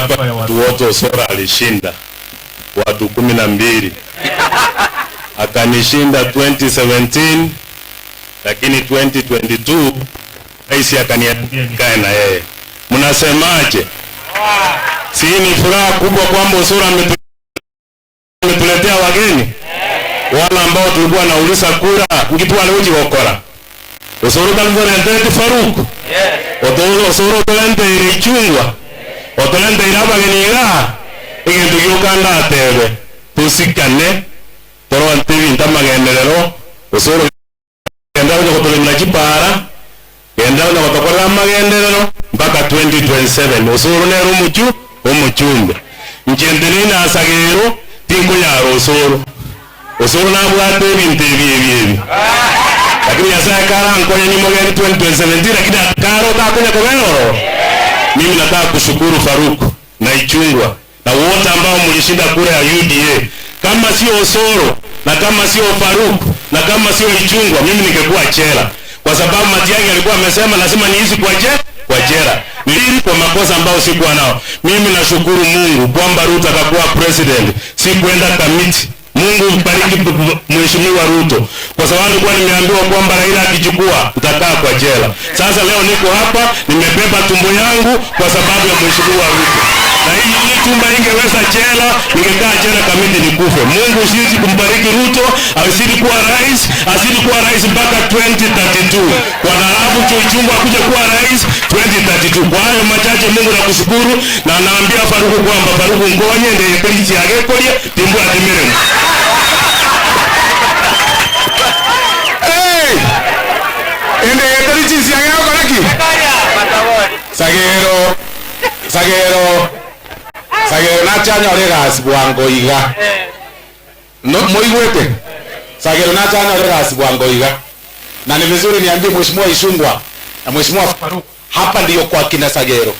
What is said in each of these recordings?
niaba ya watu wote Osoro alishinda watu 12 akanishinda 2017 lakini 2022 rais akaniambia nikae na yeye. Mnasemaje? Si ni furaha kubwa kwamba Osoro ametuletea wageni wala ambao tulikuwa nauliza kura ngitwale uchigokora Osoro tarutorentete Faruku Osoro otorenteire Ichung'wa otorenteire abageni igaa egento gioka ndatebe tosikane toronte ebinto amagenderero Osoro genda onya gotoremera chipara genda onya gotokorera amagenderero mpaka 2027 Osoro nere omochu omochumbe inche nteneine asagero tinkonyara Osoro. Osoro nabwate ebinto ebi ebi ebi, lakini Nyasaye karankonye nimogeni 2017 lakini kare otakonya kobera ororo. Mimi nataka kushukuru Farouk na Ichung'wa na wote ambao mlishinda kura ya UDA. Kama sio Osoro na kama sio Farouk na kama sio Ichung'wa, mimi ningekuwa jela, kwa sababu Matiang'i alikuwa amesema lazima niishi kwa je kwa jela. Niliri kwa makosa ambayo sikuwa nao. Mimi nashukuru Mungu kwamba Ruto akakuwa president, sikuenda Kamiti. Mungu mbariki Mheshimiwa Ruto, kwa sababu nilikuwa nimeambiwa kwamba Raila akichukua nitakaa kwa jela. Sasa leo niko hapa nimebeba tumbo yangu kwa sababu ya Mheshimiwa Ruto, na hii hii tumba ingeweza jela, ningekaa jela Kamiti nikufe. Mungu usizidi kumbariki Ruto, azidi kuwa rais, azidi kuwa rais mpaka 2032 kwa halafu Ichung'wa akuje kuwa rais 2032. Kwa hayo machache, Mungu nakushukuru na naambia Faruku kwamba Faruku ngonye ndiye kerichi agekoria timbu atimiremu. Hey! Ende getari chinsiaga gokora ki? Sagero, Sagero, Sagero nache anyore egasi bwango iga. No, moigwete? Sagero nache anyore egasi bwango iga. Na ni vizuri niambie Mheshimiwa Ichung'wa na Mheshimiwa Faruk, hapa ndiyo kwa kina Sagero.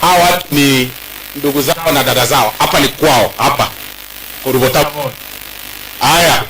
Hawa watu ni ndugu zao na dada zao. Hapa ni kwao, hapa. Korubota. Haya.